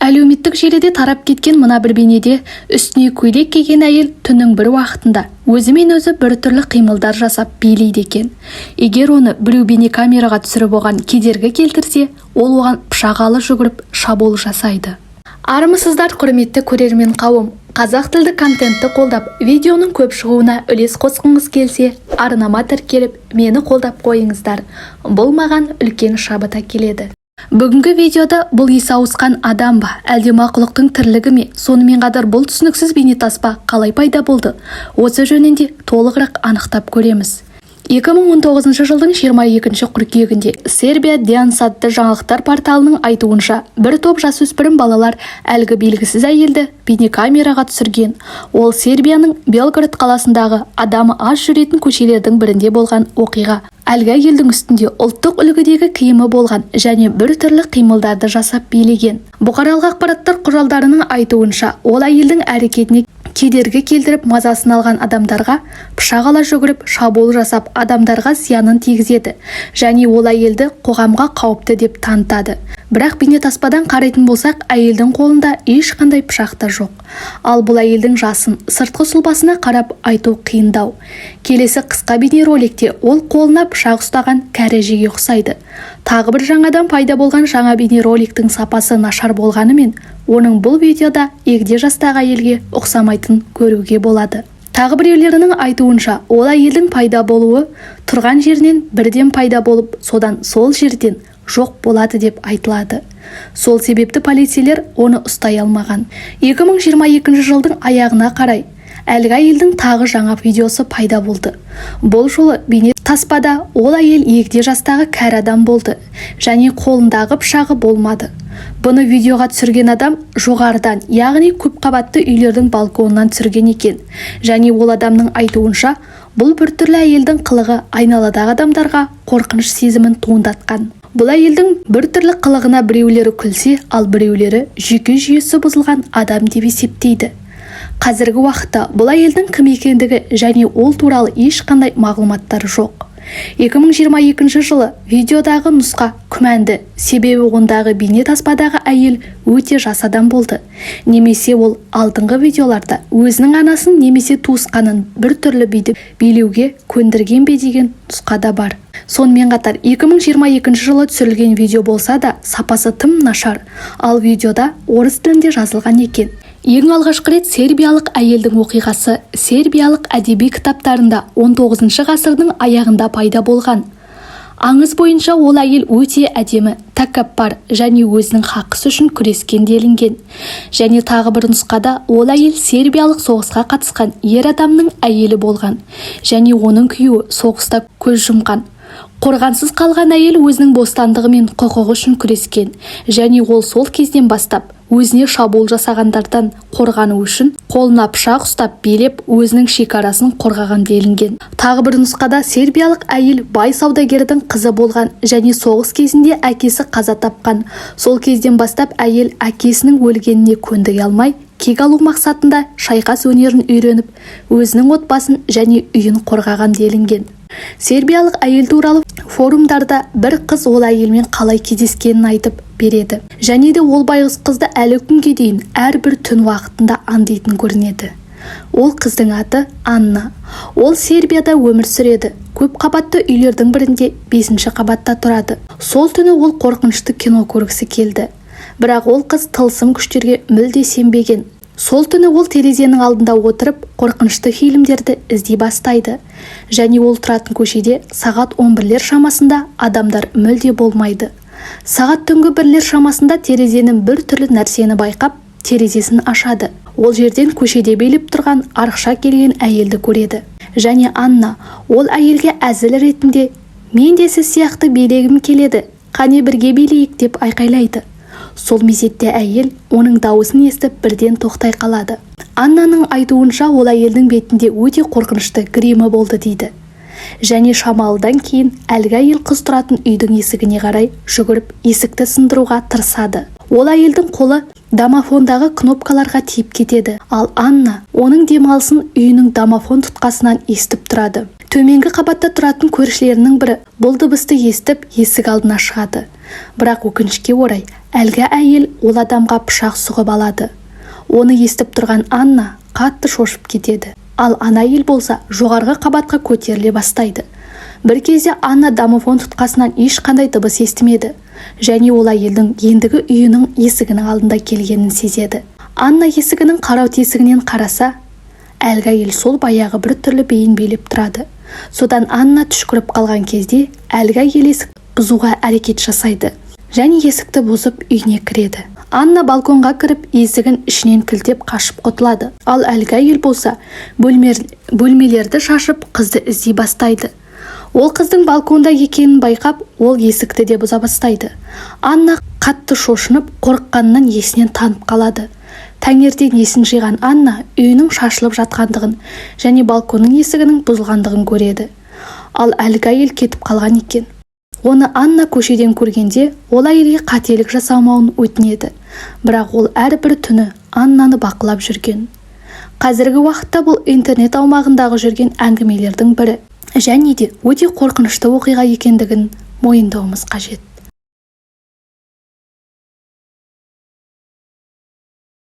Әлеуметтік желіде тарап кеткен мына бір бейнеде үстіне көйлек киген әйел түннің бір уақытында өзімен өзі біртүрлі қимылдар жасап билейді екен. Егер оны біреу бейнекамераға түсіріп, оған кедергі келтірсе, ол оған пышақ ала жүгіріп шабуыл жасайды. Армысыздар, құрметті көрермен қауым! Қазақ тілді контентті қолдап, видеоның көп шығуына үлес қосқыңыз келсе, арнама тіркеліп, мені қолдап қойыңыздар. Бұл маған үлкен шабыт әкеледі. Бүгінгі видеода бұл есі ауысқан адам ба, әлде мақұлықтың тірлігі ме, сонымен қатар бұл түсініксіз бейнетаспа қалай пайда болды, осы жөнінде толығырақ анықтап көреміз. 2019 жылдың 22 қыркүйегінде Сербия Данас атты жаңалықтар порталының айтуынша, бір топ жасөспірім балалар әлгі белгісіз әйелді бейнекамераға түсірген. Ол Сербияның Белград қаласындағы адамы аз жүретін көшелердің бірінде болған оқиға. Әлгі әйелдің үстінде ұлттық үлгідегі киімі болған және бір түрлі қимылдарды жасап билеген. Бұқаралық ақпараттар құралдарының айтуынша, ол әйелдің әрекетіне кедергі келтіріп, мазасын алған адамдарға пышақ ала жүгіріп шабуыл жасап, адамдарға зиянын тигізеді және ол әйелді қоғамға қауіпті деп танытады. Бірақ бейнетаспадан қарайтын болсақ, әйелдің қолында ешқандай пышақ та жоқ. Ал бұл әйелдің жасын сыртқы сұлбасына қарап айту қиындау. Келесі қысқа бейнероликте ол қолына пышақ ұстаған кәрі әжеге ұқсайды. Тағы бір жаңадан пайда болған жаңа бейнероликтің сапасы нашар болғанымен, оның бұл видеода егде жастағы әйелге ұқсамайтын көруге болады. Тағы біреулерінің айтуынша, ол әйелдің пайда болуы тұрған жерінен бірден пайда болып, содан сол жерден жоқ болады деп айтылады. Сол себепті полицейлер оны ұстай алмаған. 2022 жылдың аяғына қарай әлгі әйелдің тағы жаңа видеосы пайда болды. Бұл жолы бейне таспада ол әйел егде жастағы кәрі адам болды және қолындағы пышағы болмады. Бұны видеоға түсірген адам жоғарыдан, яғни көпқабатты үйлердің балконынан түсірген екен. Және ол адамның айтуынша, бұл біртүрлі әйелдің қылығы айналадағы адамдарға қорқыныш сезімін туындатқан. Бұл әйелдің біртүрлі қылығына біреулері күлсе, ал біреулері жүйке жүйесі бұзылған адам деп есептейді. Қазіргі уақытта бұл әйелдің кім екендігі және ол туралы ешқандай мағлұматтар жоқ. 2022 жылы видеодағы нұсқа күмәнді, себебі ондағы бейне таспадағы әйел өте жас адам болды немесе ол алдыңғы видеоларда өзінің анасын немесе туысқанын бір түрлі биді билеуге көндірген бе деген нұсқа да бар. Сонымен қатар 2022 жылы түсірілген видео болса да, сапасы тым нашар, ал видеода орыс тілінде жазылған екен. Ең алғашқы рет сербиялық әйелдің оқиғасы сербиялық әдеби кітаптарында 19 ғасырдың аяғында пайда болған. Аңыз бойынша, ол әйел өте әдемі, тәкаппар және өзінің хақысы үшін күрескен делінген. Және тағы бір нұсқада ол әйел сербиялық соғысқа қатысқан ер адамның әйелі болған және оның күйеуі соғыста көз жұмған. Қорғансыз қалған әйел өзінің бостандығы мен құқығы үшін күрескен және ол сол кезден бастап өзіне шабуыл жасағандардан қорғану үшін қолына пышақ ұстап билеп, өзінің шекарасын қорғаған делінген. Тағы бір нұсқада сербиялық әйел бай саудагердің қызы болған және соғыс кезінде әкесі қаза тапқан. Сол кезден бастап әйел әкесінің өлгеніне көндіге алмай, кек алу мақсатында шайқас өнерін үйреніп, өзінің отбасын және үйін қорғаған делінген. Сербиялық әйел туралы форумдарда бір қыз ол әйелмен қалай кездескенін айтып береді және де ол байғұс қызды әлі күнге дейін әрбір түн уақытында аңдитын көрінеді. Ол қыздың аты Анна. Ол Сербияда өмір сүреді, көп қабатты үйлердің бірінде, бесінші қабатта тұрады. Сол түні ол қорқынышты кино көргісі келді, бірақ ол қыз тылсым күштерге мүлде сенбеген. Сол түні ол терезенің алдында отырып, қорқынышты фильмдерді іздей бастайды. Және ол тұратын көшеде сағат 11-лер шамасында адамдар мүлде болмайды. Сағат түнгі 1-лер шамасында терезенің бір түрлі нәрсені байқап, терезесін ашады. Ол жерден көшеде билеп тұрған арықша келген әйелді көреді. Және Анна ол әйелге әзіл ретінде: «Мен де сіз сияқты билегім келеді, қане, бірге билейік», – деп айқайлайды. Сол мезетте әйел оның дауысын естіп, бірден тоқтай қалады. Аннаның айтуынша, ол әйелдің бетінде өте қорқынышты гримі болды дейді. Және шамалыдан кейін әлгі әйел қыз тұратын үйдің есігіне қарай жүгіріп, есікті сындыруға тырысады. Ол әйелдің қолы домофондағы кнопкаларға тиіп кетеді, ал Анна оның демалысын үйінің домофон тұтқасынан естіп тұрады. Төменгі қабатта тұратын көршілерінің бірі бұл дыбысты естіп, есік алдына шығады. Бірақ өкінішке орай, әлгі әйел ол адамға пышақ сұғып алады. Оны естіп тұрған Анна қатты шошып кетеді. Ал ана әйел болса, жоғарғы қабатқа көтеріле бастайды. Бір кезде Анна домофон тұтқасынан ешқандай дыбыс естімеді және ол әйелдің ендігі үйінің есігінің алдында келгенін сезеді. Анна есігінің қарау тесігінен қараса, әлгі әйел сол баяғы бір түрлі биін билеп тұрады. Содан Анна түшкіріп қалған кезде әлгі әйел есік бұзуға әрекет жасайды және есікті бұзып, үйіне кіреді. Анна балконға кіріп, есігін ішінен кілтеп, қашып құтылады. Ал әлгі әйел болса, бөлмелерді шашып, қызды іздей бастайды. Ол қыздың балконда екенін байқап, ол есікті де бұза бастайды. Анна қатты шошынып, қорыққанынан есінен танып қалады. Таңертең есін жиған Анна үйінің шашылып жатқандығын және балконның есігінің бұзылғандығын көреді. Ал әлгі әйел кетіп қалған екен. Оны Анна көшеден көргенде, ол әйелге қателік жасамауын өтінеді. Бірақ ол әрбір түні Аннаны бақылап жүрген. Қазіргі уақытта бұл интернет аумағындағы жүрген әңгімелердің бірі және де өте қорқынышты оқиға екендігін мойындауымыз қажет.